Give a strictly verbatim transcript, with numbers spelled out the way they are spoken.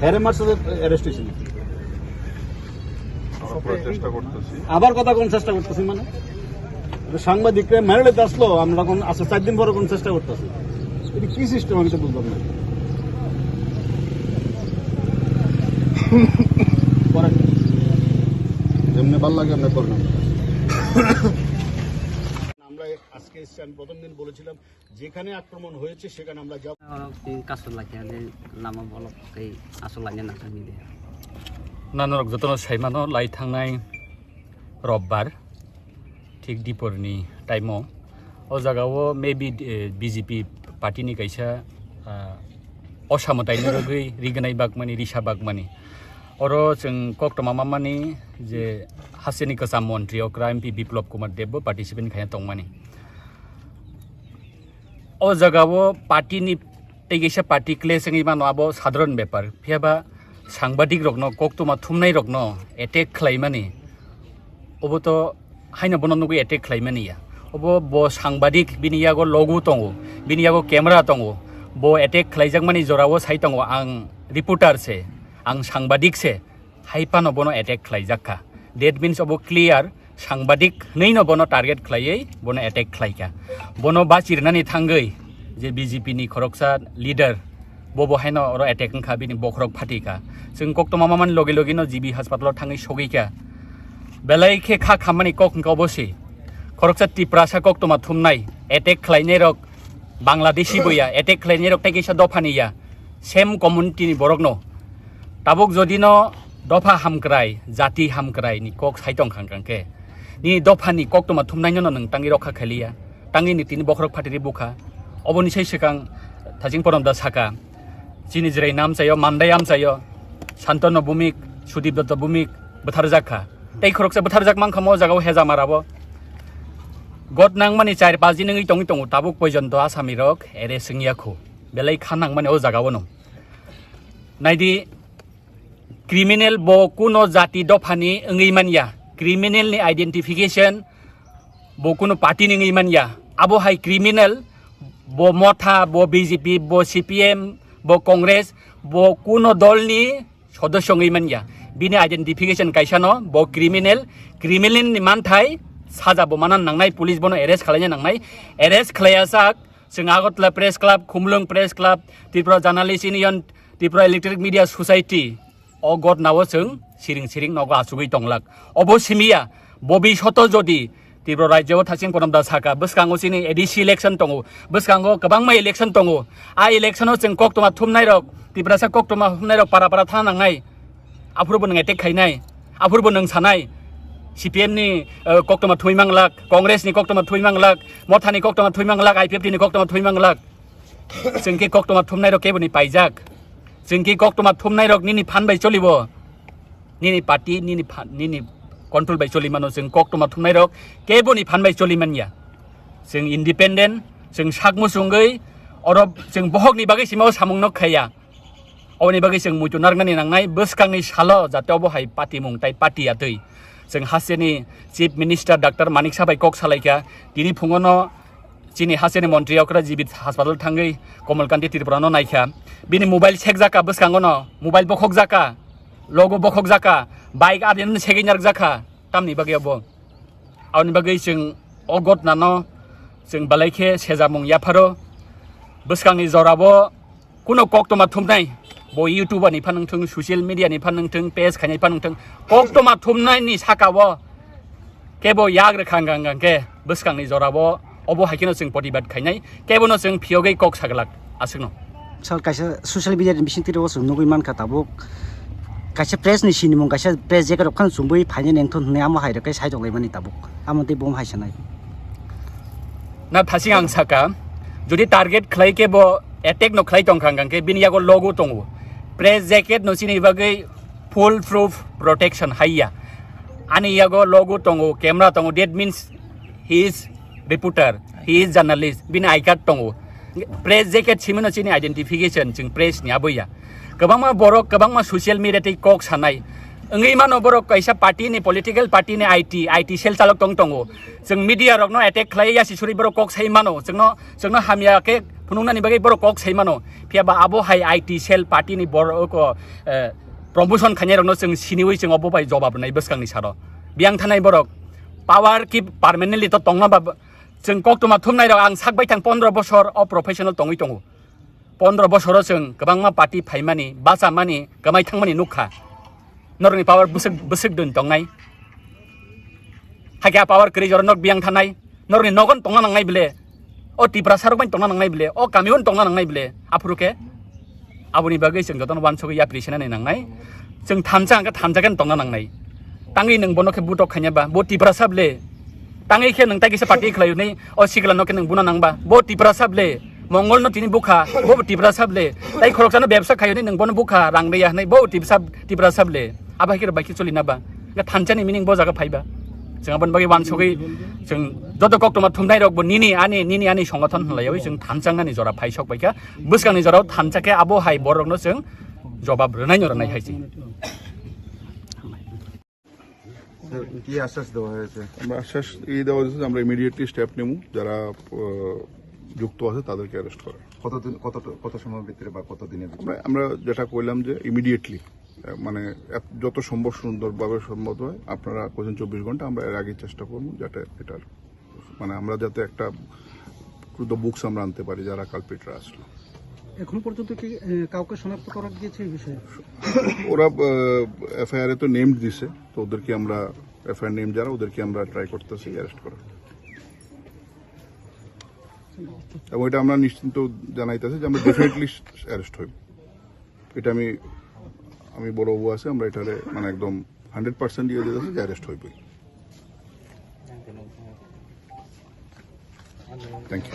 এর মারছে, অ্যারেস্ট হয়েছে। আবার করার চেষ্টা করতেছি। আবার কথা কোন চেষ্টা করতেছি মানে? সাংবাদিকরা মেরে নিতে আসলো, আমরা কোন, আচ্ছা, চার দিন পরে কোন চেষ্টা করতেছি। এটা কি সিস্টেম, আমি তো বুঝলাম না। পরে যেমনি ভালো লাগে, আমরা করবেন। আমরা আজকে এসছি, আমি প্রথম দিন বলেছিলাম, যেখানে আক্রমণ হয়েছে সেখানে আমরা যাব। Oro tini kasu laikha de lama bolok tei aswk laina nangkha hwnwi de. Nanorok jotono saimano, lai thangnai robbar thik diporni time-o o jagao maybe, eh, B J P party-ni kaisa, ah, osamwtaini bagwi rignai bakmani, risa bakmani. Oro chwng koktwma mamani je hasteni kwcham montri okra M P Biplop Kumar Deb bo participant khaina tongmani. O jagao party ni tei kaisa party clash wngwi mano, abo sadharan bepar. Phiya ba sangbadik rokno, koktwma thumnai rokno attack khlaimani, obo to haino bono nugwi attack khlaimani ya. Obo bo sangbadik, bini yago logo tongo, bini yago camera tongo. Bo attack khlaijakmani jorao sai tongo, ang reporter se, ang sangbadik se. Hai phano bono attack khlaijak kha. That means obo clear, sangbadik hwnwi no bono target khlaiwi bono attack khlai kha. Bono bachirinani thangwi je B J P ni khoroksa leader, bo bo haino oro attack wngkha, bini bokhorok phati kha. Chwng koktwma mamani logi logi no G B hospital o thangwi sogwi kha. Belai khe kha khammani kok hwnkha obo se. Khoroksa Tiprasa koktwma thumnai, attack khlainai rok, Bangladeshi bo ya, attack khlainai rok tei kaisa dopha ni ya, same community ni borok no. Tabuk jodi no dopha hamkrai, jati hamkrai ni kok sai tong khang khang khe, nini dopha ni koktwma thumnai no nwng tangwi rokha khaliya, tangwi ni tini bokhorok phatiri bukha. Oboni sai swkang Thaching Porom da saka, chini Jirai nam chayo, Mandai am chayo, Santanu Bhumik, Sudip Datta Bhumik bwtharjak kha. Tei khoroksa bwtharjak mankha mo jagao Hejamara bo. Got nangmani char pas din wngwi tongwi tongo, tabuk poijonto asami rok arrest wngya khu. Belai kha nangmani o jagao no. Naidi, criminal bo kuno jati dophani wngwi manya. Criminal ni identification bo kuno party ni wngwi manya. Abo hai criminal, bo Motha, bo B J P, bo C P M, bo Congress, bo kuno dol ni sodosyo wngwi manya. Bini identification kaisa no, bo criminal, criminal ni manthai saja bo manan nangnai, police bono arrest khwlaina nangnai, arrest khwlaiya sak, chwng Agartala Press Club, Khumulwng Press Club, Tripura Journalist Union, Tripura Electronic Media Society, o gotnao chwng siring siring nogo achugwi tonglak. Obo simiya, bobisoto jodi Tripura rajyo o Thaching Porom da saka, bwskango chini A D C election tongo, bwskango kwbangma election tongo. A election o chwng koktwma thumnai rok, Tiprasa koktwma thumnai rok para para thana nangnai. Aphuru bo nwng attack khainai, aphuru bo nwng sanai, C P M ni, eh, koktwma thumwi manglak, Congress ni koktwma thumwi manglak, Motha ni koktwma thumwi manglak, I P F T ni koktwma thumwi manglak. Chwng khe koktwma thumnai rok kebo ni paijak. Chwng khe koktwma thumnai rok nini phan bai cholibo. Nini party, nini pha-, nini control bai choli mano, chwng koktwma thumnai rok kebo ni phan bai choli manya. Chwng independent, chwng sak muchungwi, oro chwng bohok ni bagwi sima o samung no khaya. Oboni bagwi chwng muitu narwknani nangnai, bwskangni salo jate obo hai patimung tai pati atwi. Chwng hasteni Chief Minister Doctor Manik Saha bai kok salaikha, tini phungono chini hasteni montri okra G B hospital thangwi Komal Kanti Tripura no naikha. Bini mobile sekjakha bwskango no, mobile bokhokjakha, logo bokhokjakha, bike adinani segwi narwkjakha, tamni bagwi obo. Aboni bagwi chwng o gotnano chwng belai khe sejamung yapharo. Bwskangni jorabo kuno koktwma thumnai, bo YouTuber ni phan wngthung, social media ni phan wngthung, page khainai phan wngthung, koktwma thumnai ni saka o kebo yak rwkha hwnkha hwnkha khe bwskangni jorabo obo hai kheno chwng protibad khainai, kebono chwng phiyogwi kok saglak aswkno. Sal kaisa social media ni bisingtwi o chwng nugwi mankha tabuk. Kaisa press ni sinimung, kaisa press jacket rok phano chumui phainai nengthon hwnwi amo hai rok khe sai tonglaimani tabuk. Amo tei bo hai sanai. Na thasing ang saka, jodi target khlai khe bo attack no khlai tongkha hwnkha khe bini yago logo tongo. Press jacket no chini bagwi full proof protection haiya. Ani yago logo tongo, camera tongo, that means he is reporter, he is journalist, bini I card tongo. Press jacket simino chini identification, chwng press ni aboya. Kwbangma borok, kwbangma social media tei kok sanai. Wngwi mano borok kaisa party ni, political party ni I T, I T cell chalok tong tongo. Chwng media rokno attack khlai ya sisuri borok kok sai mano. Chwngno, chwngno hamya khe phunuknani bagwi borok kok sai mano. Phiya ba abo hai I T cell party ni borok, eh, promotion khainai rokno chwng siniwi chwng obo bai jobab rwnai bwskangni saro. Biyang thanai borok power ki permanently to tongna ba, chwng koktwma thumnai rok ang sak baithang pondro bosor o professional tongwi tongo. Pondro bosoro chwng kwbangma party phaimani, bachamani, kwmai thangmani nukha. Norokni power bwswk, bwswk dun tongnai. Hakhe a power kwrwi jora norok biyang thanai. Norokni nogon tongna nangnai bile. O Tiprasa rok bai tongna nangnai bile. O kami bai tongna nangnai bile. Aphuru khe aboni bagwi chwng jotono wansugwi yapri senani nangnai. Chwng thansa hwnkhe thansa khe tongna nangnai. Tangwi nwng bono khe butok khaina ba. Bo Tiprasa bile. Tangwi khe nwng tai kisa party khlai hwnwi o sikla no khe nwng buna nang ba. Bo Tiprasa bile. Mongol no tini bukha. Bo Tiprasa bile. Tai khoroksa no bebsa khai hwnwi nwng bono bukha. Rang riya hwnwi bo Tiprasa, Tiprasa bile. Abo hai khe bai khe choli na ba. Nga thansa ni meaning bo jaga phai ba. Chwng aboni bagwi wansugwi chwng joto koktwma thumnai rok bo nini ani, nini ani songothon hwnlaiwi chwng thansa nani jora phai sok bai kha. Bwskangni jorao thansa khe abo hai borokno chwng jobab rwnai no rwnai hai se. Sir, কি আশ্বাস দেওয়া হয়েছে? আমরা আশ্বাস এই দেওয়া হয়েছে যে আমরা ইমিডিয়েটলি স্টেপ নেব, যারা আহ, যুক্ত আছে তাদেরকে অ্যারেস্ট করার। কতদিন, কত, কত সময়ের ভিতরে বা কত দিনের ভিতরে? আমরা, আমরা যেটা কইলাম যে ইমিডিয়েটলি, মানে এত, যত সম্ভব সুন্দরভাবে সম্ভব হয়, আপনারা কইছেন চব্বিশ ঘন্টা, আমরা এর আগেই চেষ্টা করবো যাতে এটার, মানে আমরা যাতে একটা টু দ্য বুকস আমরা আনতে পারি যারা কালপ্রিটরা আসলো। এখন পর্যন্ত কি এ, কাউকে শনাক্ত করা গিয়েছে এই বিষয়ে? ওরা এফআইআর এ তো নেমড দিছে, তো ওদেরকে আমরা, এফআইআর নেম যারা, ওদেরকে আমরা ট্রাই করতেছি অ্যারেস্ট করার। এবং এটা আমরা নিশ্চিন্ত জানাইতেছি যে আমরা ডেফিনেটলি অ্যারেস্ট হইব। এটা আমি, আমি বড় বাবু আছে, আমরা এটারে মানে একদম হান্ড্রেড পার্সেন্ট দিয়ে দিতেছি যে অ্যারেস্ট হইবই। Thank you.